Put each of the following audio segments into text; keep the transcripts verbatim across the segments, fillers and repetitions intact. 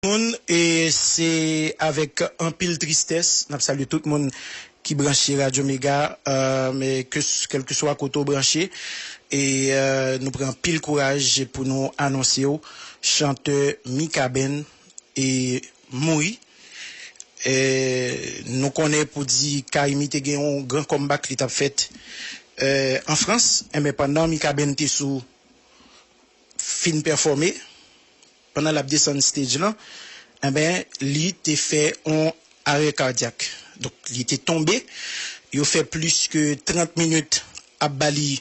Moun, e se avèk anpil tristès n ap salye tout moun ki branche Radyo Mega, e, men ke, kèlkeswa kote w branche. E, e, nou pran anpil kouraj pou nou anonse w chantè Mikaben e mouri. E, nou konnen pou di Carimi te gen yon gran comeback li t ap fèt, e, an Frans. Enben, pandan Mikaben te sou fin pèfòme, pandan l ap desann stage lan, enben, li te fè yon arè kadyak. Donk, li te tonbe. Yo fè plis ke trant minit ap ba li,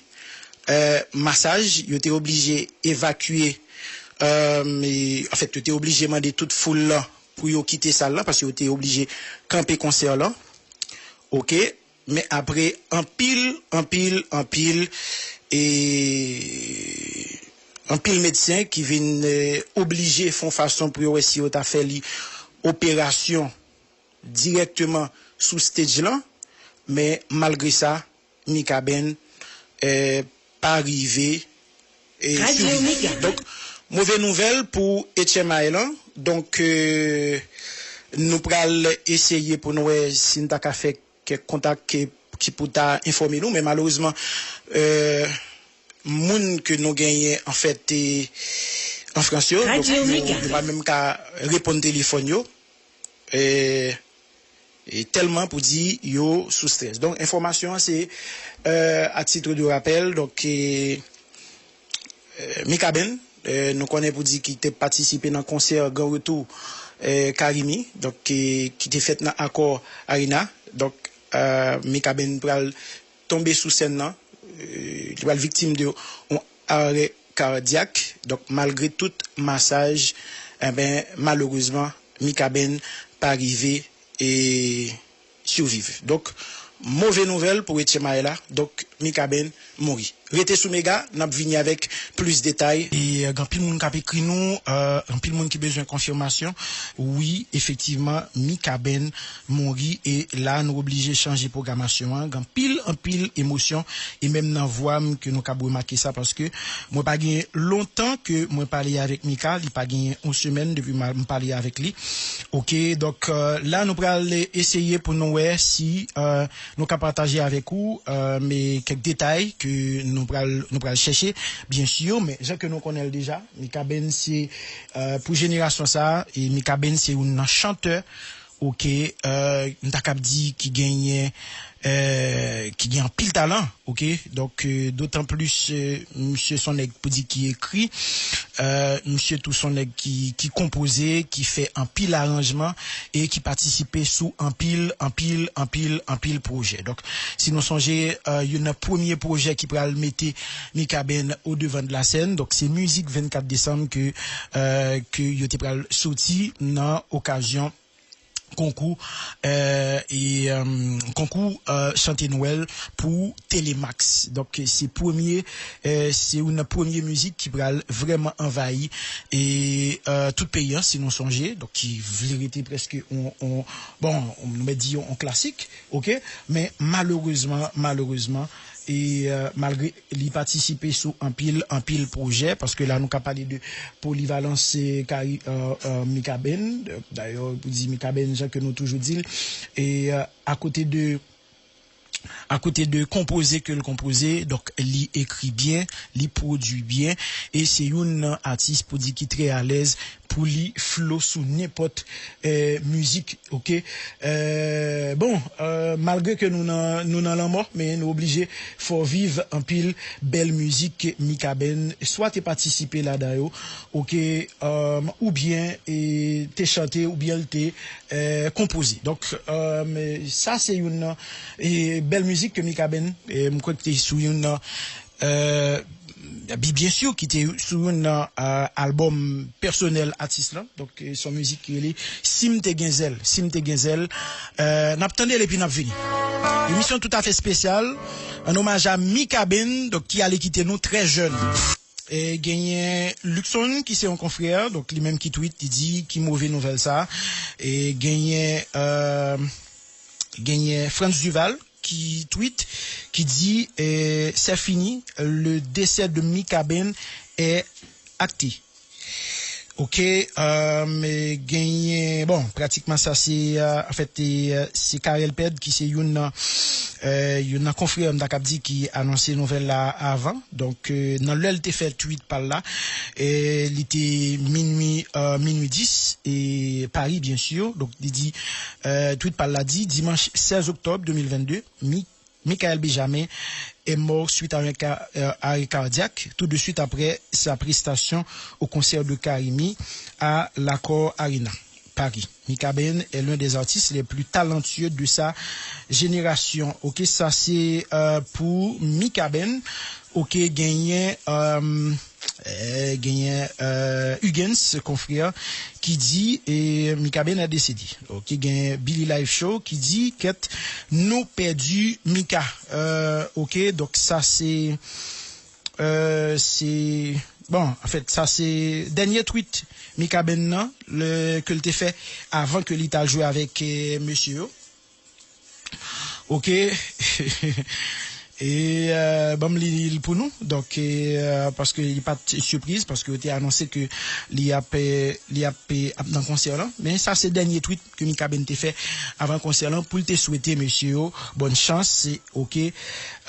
e, masaj. Yo te oblije evakye, e, e, anfèt, yo te oblije mande tout foul lan pou yo kite sal lan, paske yo te oblije kanpe konsè lan. Oke? Men apre anpil, anpil, anpil, e, anpil medsen ki vin, e, oblije fè yon fason pou yo wè si yo ta fè li operasyon dirèkteman sou stage lan, men malgre sa, Mikaben, e, pa rive, e, siviv. Donk, move nouvèl pou H M I lan. Donk, e, nou pral eseye pou nou wè si n ta ka fè kèk kontak ki, ki pou ta enfòme nou, men malerezman, e, moun ke nou genyen, anfèt, e, an Frans yo, donk, yo, yo pa menm ka reponn telefòn yo, e, e tèlman pou di yo sou strès. Donk, enfòmasyon an se, e, à titre de rappel, donk, e, e, Mikaben, e, nou konnen pou di ki te patisipe nan konsè gran retou, e, Carimi, donk, e, ki te fèt nan Accor Arena. Donk, e, Mikaben pral tonbe sou sèn nan, e, li pral viktim de yon arè kadyak. Donk, malgre tout masaj, enben, malerezman, Mikaben pa rive, e, siviv. Donk, move nouvèl pou H M I la. Donk, Mikaben mouri. Rete sou Mega, n ap vini avèk plis detay. E, e, gen anpil moun k ap ekri nou, e, anpil moun ki bezwen konfimasyon. Wi, efektivman, Mikaben mouri e la, nou oblije chanje pwogramasyon an. Gen anpil, anpil emosyon e menm nan vwa m ke nou kab remake sa, paske mwen pa gen lontan ke mwen pale avèk Mika, li pa gen yon semèn depi m a, m pale avèk li. Oke, donk, e, la nou pral eseye pou nou wè si, e, nou ka pataje avèk ou, e, men kèk detay ke nou pral, nou pral chèche, byen si, men jan ke nou konnen l deja, Mikaben se, e, pou jenerasyon sa, e Mikaben se youn nan chantè, oke, e, m ta kab di ki genyen, e, ki gen anpil talan, oke, donk, e, dotan plis, e, misye se yon nèg pou di ki ekri, e, misye tou se yon nèg ki, ki konpoze, ki fè anpil aranjman e ki patisipe sou anpil, anpil, anpil, anpil pwojè. Donk, si nou sonje, e, youn nan premye pwojè ki pral mete Mikaben o devan de la sèn, donk se mizik vennkat desanm ke, e, ke yo te pral soti nan okazyon konkou, e, e, e, konkou, e, chante Nwèl pou Telemax. Donk, se premye, e, se youn nan premye mizik ki pral vrèman anvayi, e, e, tout peyi an, si nou sonje. Donk, ki vle rete prèske on, on, bon, nou mèt di on klasik, oke? Men malerezman, malerezman, e, e, malgre li patisipe sou anpil, anpil pwojè, paske la nou ka pale de polivalans, e, Kari-, e, e, Mikaben, dayè, pou di Mikaben, jan ke nou toujou di l, e, e, akote de, akote de konpoze ke l konpoze, donk, li ekri byen, li pwodui byen, e se youn nan atis pou di ki trè alèz pou li flo sou nenpòt, e, mizik, oke? E, bon, e, malgre ke nou nan, nou nan lanmò, men nou oblije fè w viv anpil bèl mizik Mikaben swa te patisipe ladan yo, oke, e, oubyen, e, te chante, oubyen l te, e, konpoze. Donk, e, sa se youn nan, e, bèl mizik ke Mikaben, e, m kwè ki te sou youn nan, e, bi-, byen si, ki te sou youn nan, e, albòm pèsonèl atis lan. Donk, e, se yon mizik ki rele Si m te gen zèl, Si m te gen zèl. E, n ap tande l epi n ap vini. Emisyon toutafè espesyal, an omaj a Mikaben, donk, ki ale kite nou trè jèn. E, genyen Luckson, ki se yon konfrè, donk, li menm ki tweet, li di, ki move nouvèl sa. E, genyen, e, genyen Frantz Duval, ki tweet, ki di, e, c'est fini, le décès de Mikaben est acté. Ok, um, e genyen, bon, pratikman sa se, uh, anfèt, e, uh, se Carel Ped ki se youn nan, uh, youn nan konfrè, m ta kab di, ki anonse nouvèl la avan. Donk, uh, nan lè l te fè tweet pa l la, e, li te minui, uh, minui dis, e Paris, byen si. Donk, li di, uh, tweet pa l la di, dimanche seize octobre deux mille vingt-deux, mi Michael Benjamin est mort suite à un ca- euh, arrêt cardiaque tout de suite après sa prestation au concert de Carimi à l'Accor Arena, Paris. Mikaben est l'un des artistes les plus talentueux de sa génération. Ok, sa se, euh, pou Mikaben. Ok, genyen, euh, euh, genyen, euh, Hugens, konfrè, ki di, e, Mikaben a desede. Ok, genyen Billy Live Show ki di, kèt, nou pèdi Mika. Euh, ok, donk sa se, euh, se, bon, anfèt, sa se dènye tweet Mikaben nan, le, ke l te fè avan ke li t al jwe avèk, euh, mesye yo. Ok. E, euh, ban m li l pou nou. Donk, e, euh, paske li pa t sipriz, paske yo te anonse ke li ap, euh, li ap, euh, ap nan konsè lan. Men sa se dènye tweet ke Mikaben te fè avan konsè lan pou l te swete mesye yo bòn chans. Se ok.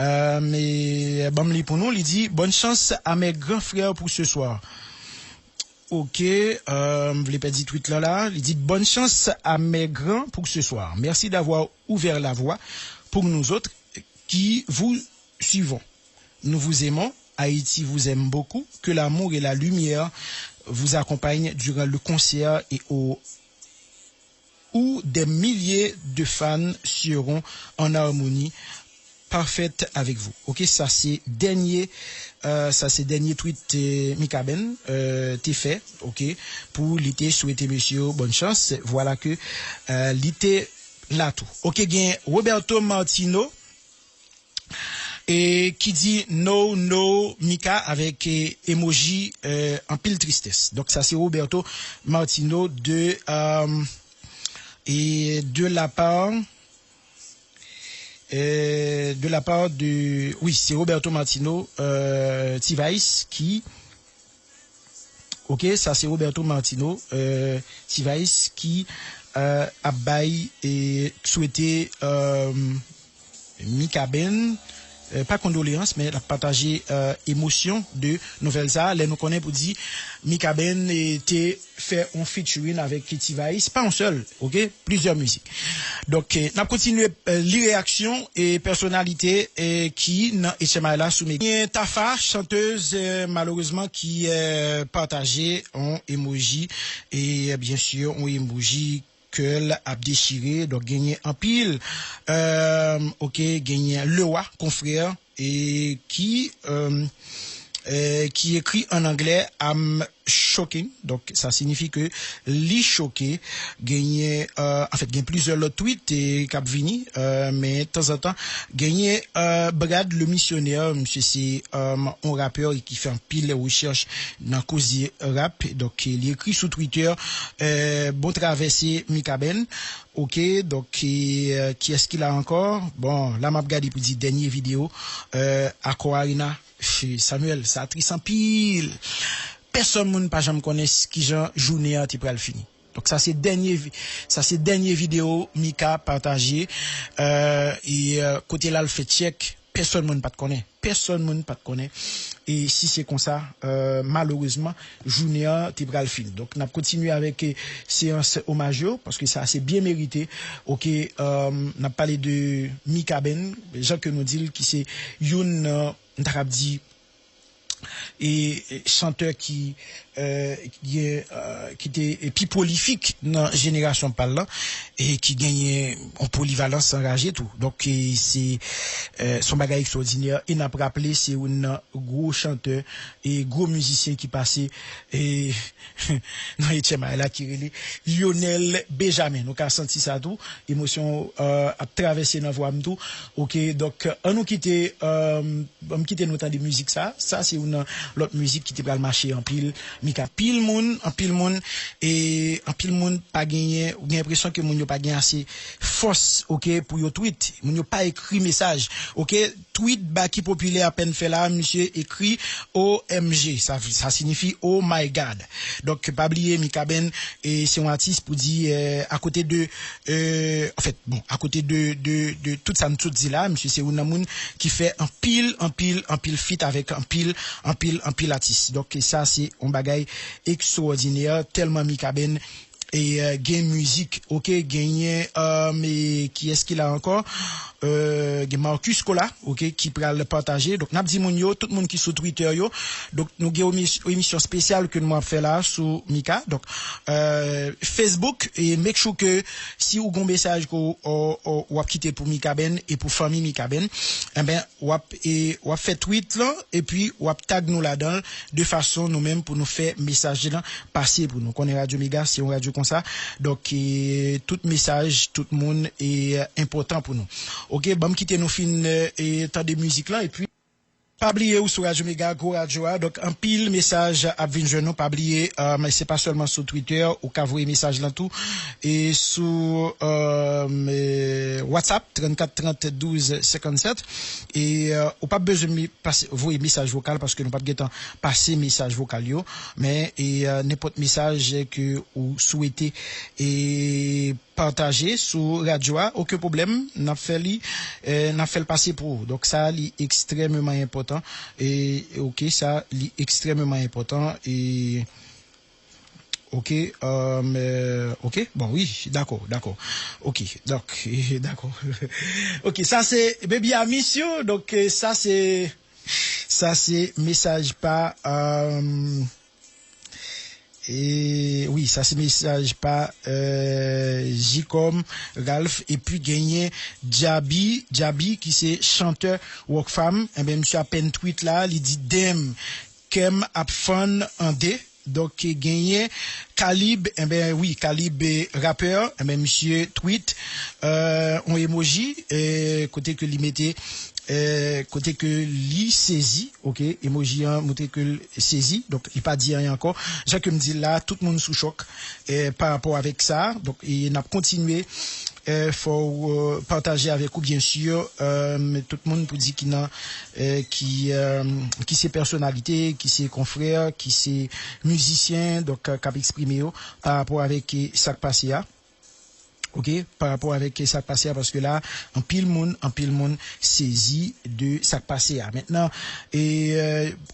Euh, men ban m li pou nou. Li di, bonne chance à mes grands frères pour ce soir. Ok, euh, m vle pèdi tweet lan la. Li di, bonne chance à mes grands pour ce soir. Merci d'avoir ouvert la voie pour nous autres qui vous suivons. Nous vous aimons. Haïti vous aime beaucoup. Que l'amour et la lumière vous accompagnent durant le concert et au où des milliers de fans seront en harmonie parfaite avec vous. Ok, sa se dènye, euh, sa se dènye tweet, euh, Mikaben, euh, te fè, ok, pou li te swete mesye yo bòn chans. Vwala ke, euh, li te la tou. Ok, gen Roberto Martino, e ki di no, no, Mika avèk, e, emoji, e, anpil tristès. Donk sa se Roberto Martino de, e, e de la part, e, de la part de, wi, se Roberto Martino, e, T-Vice ki Ok, sa se Roberto Martino, euh, T-Vice ki, euh, ap bay e swete, euh, Mikaben, euh, pa kondoleyans, men l ap pataje, euh, emosyon de nouvèl sa a. Lè nou konnen pou di Mikaben, e, te fè yon featuring avèk T-Vice, pa yon sèl, ok, plizyè mizik. Donk, e, n ap kontinye, e, li reyaksyon e pèsonalite, e, ki nan H M I la sou Mega. Gen Tafa, chantez, e, malerezman, ki, e, pataje yon emoji, e, byen si, yon emoji kè l ap dechire. Donk, genyen anpil, e, ok, genyen Lewa, konfrè, e ki, e, e, ki ekri an anglè, I'm shocking. Donk, sa siyifi ke li choke. Genyen, e, anfèt, gen plizyè lòt tweet, e, k ap vini, e, men tanzantan, genyen, e, Brad le Missionnaire, misye se, e, yon rapè ki fè anpil rechèch nan koze rap. Donk, li ekri sou Twitter, e, bon travèse Mikaben. Ok, donk, e, kiyès ki la ankò? Bon, la m ap gade pou di dènye videyo, e, Accor Arena. Samuel, sa tris anpil. Pèsonn moun pa janm konnen s- kijan jounen an te pral fini. Donk, sa se dènye vi- sa se dènye videyo Mika pataje, e, e, e, kote l al fè tchèk, pèsonn moun pa t konnen. Pèsonn moun pa t konnen. E si se konsa, e, malerezman, jounen an te pral fini. Donk, n ap kontinye avèk, e, seyans omaj yo, paske sa se byen merite. Ok, e, n ap pale de Mikaben, jan ke nou di l, ki se youn nan, m ta kab di, e, e, chantè ki, e, ki gen, e, ki te, e, pi pwolifik nan jenerasyon pa l lan, e ki genyen yon polivalans anraje tou. Donk, e, se, e, se yon bagay ekstwòdinè. E n ap raple, se youn nan gwo chantè e gwo mizisyen ki pase, e, nan H M I la, ki rele Lionel Benjamin. Nou ka santi sa tou. Emosyon, e, ap travèse nan vwa m tou. Ok, donk, ann nou kite, e, ann kite nou tande mizik sa. Sa se youn nan lòt mizik ki te pral mache anpil. Mika, pil moun, anpil moun, e anpil moun pa genyen, ou gen enpresyon ke moun yo pa gen ase fòs, oke, pou yo tweet. Moun yo pa ekri mesaj, oke. Tweet ba ki popilè apèn fè la, misye ekri O M G, sa, sa siyifi Oh my God. Donk, pa bliye, Mikaben, e se yon atis pou di, e, akote de, e, anfèt, bon, akote de, de, de tout sa m sot di la, misye se youn nan moun ki fè anpil, anpil, anpil feat avèk anpil, anpil, anpil atis. Donk, sa se yon bagay ekstwòdinè, tèlman Mikaben e, e, gen mizik, oke, genyen, e, e, kiyès ki la ankò? E, gen Marcus Cola, oke, ki pral pataje. Donk, n ap di moun yo, tout moun ki sou Twitter yo. Donk, nou gen emis-, emisyon espesyal ke nou ap fè la sou Mika. Donk, e, Facebook, e make sure ke si ou gon mesaj ke w, w, w, w ap kite pou Mikaben e pou fanmi Mikaben, enben, w ap, e, w ap fè tweet lan, epi w ap tag nou ladan l, de fason nou menm pou nou fè mesaj lan pase pou nou. Konnen Radyo Mega, se yon radyo konsa. Donk, e, tout mesaj, tout moun, e, enpòtan pou nou. Oke, ban m kite nou fin, e, e, tande mizik lan, epi pa bliye ou sou Radyo Mega, gwo radyo a. Donk, anpil mesaj ap vin jwenn nou. Pa bliye, e, se pa sèlman sou Twitter, ou ka voye mesaj lan tou. E sou, e, e, WhatsApp, trannkat trant douz senkannsèt. E, e, ou p ap bezwen mi-, pase, voye mesaj vokal paske nou p ap gentan pase mesaj vokal yo. Men, e, e, nenpòt mesaj ke ou swete, e, pataje sou radyo a, okenn pwoblèm, n ap fè li, e, n ap fè l pase pou ou. Donk, sa, li ekstrèmeman enpòtan. E, oke, sa, li ekstrèmeman enpòtan. E, oke, e, e, oke, bon, wi, dakò, dakò. Oke, donk, e, dakò. Oke, sa se Baby I Miss You. Donk, e, sa se, sa se mesaj pa, e, E, wi, sa se mesaj pa, e, Jicom Ralph, epi genyen Djaby, Djaby ki se chantè Rockfam, enben, misye apèn tweet la, li di, "Damn, kè m ap fann an de." Donk, genyen Kalib, enben, wi, Kalib, e, rapè, enben, misye tweet, e, yon emoji, e, kote ke li mete, e, kote ke li sezi, oke, emoji an montre ke l sezi, donk li pa di anyen ankò. Jan ke m di l la, tout moun sou chòk, e, pa rapò avèk sa, donk, e, n ap kontinye, e, fè w, e, pataje avèk ou, byen si, e, tout moun pou di ki nan, e, ki, e, ki se pèsonalite, ki se konfrè, ki se mizisyen, donk, k ap eksprime yo pa rapò avèk, e, sa k pase a. Oke, pa rapò avèk sa k pase a, paske la, anpil moun, anpil moun sezi de sa k pase a. Mentnan, e, e,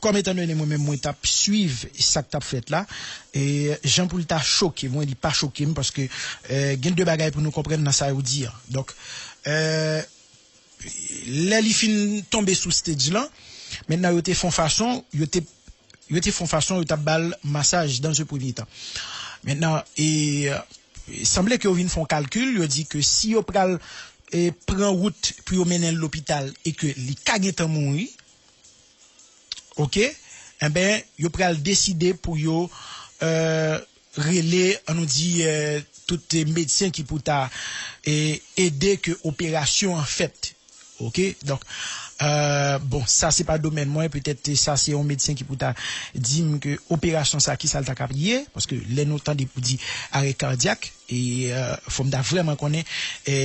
kòm etan done mwen menm, mwen t ap swiv sa k t ap fèt la, e, jan pou l ta choke mwen, li pa choke m, paske, e, gen de bagay pou nou konprann nan sa yo di a. Donk, e, lè li fin tonbe sou stage lan, mentnan yo te fè yon fason, yo te, yo te fè yon fason, yo t ap ba l masaj dans un premier temps. Mentnan, e, sanble ke yo vin fè yon kalkil, yo di ke si yo pral, e, pran wout pou yo mennen l lopital e ke li ka gentan mouri, oke, enben, yo pral deside pou yo, e, rele, an nou di, e, tout medsen ki pou ta, e, ede ke operasyon an fèt. Oke, donk, e, bon, sa se pa domèn mwen, petèt sa se yon medsen ki pou ta di m ke operasyon sa, ki sa l ta kab ye, paske lè nou tande pou di arè kadyak, e, e, fò m ta vrèman konnen, e,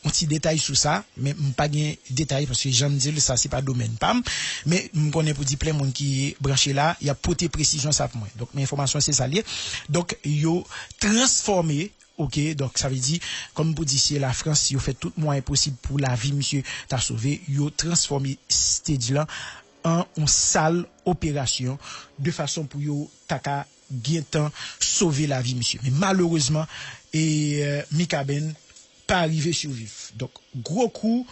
yon ti detay sou sa, men m pa gen detay, paske jan m di l, sa se pa domèn pa m, men m konnen pou di plen moun ki branche la, y ap pote presizyon sa pou mwen. Donk, men enfòmasyon se sa l ye. Donk, yo transfòme, oke, donk, sa vle di, kòm pou di, se Lafrans, yo fè tout mwayen posib pou lavi misye ta sove, yo transfòme stage lan an yon sal operasyon, de fason pou yo ta ka gentan sove lavi misye. Men malerezman, e, e, Mikaben pa rive siviv. Donk, gwo kou,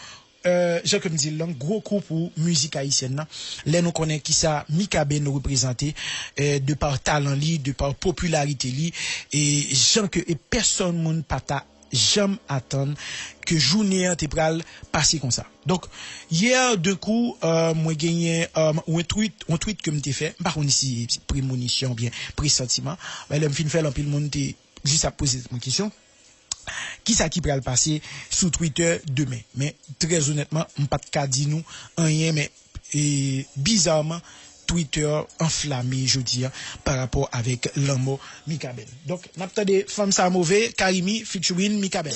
e, jan ke m di l lan, gwo kou pou mizik ayisyèn nan. Lè nou konnen kisa Mikaben reprezante, e, de pa talan li, de pa popilarite li, e jan ke, e pèsonn moun pa ta janm atann ke jounen an te pral pase konsa. Donk, yè, de kou, e, mwen genyen, e, yon tweet, yon tweet ke m te fè. M pa konn si se premonisyon oubyen presantiman. Men lè m fin fè l, anpil moun te jis ap poze mwen kesyon. Kisa ki pral pase sou Twitter demen? Men, trè onètman, m pa t ka di nou anyen, men, e, bizarman, Twitter anflame jodi a pa rapò avèk lanmò Mikaben. Donk, n ap tande fanm sa move, Karimi featuring Mikaben.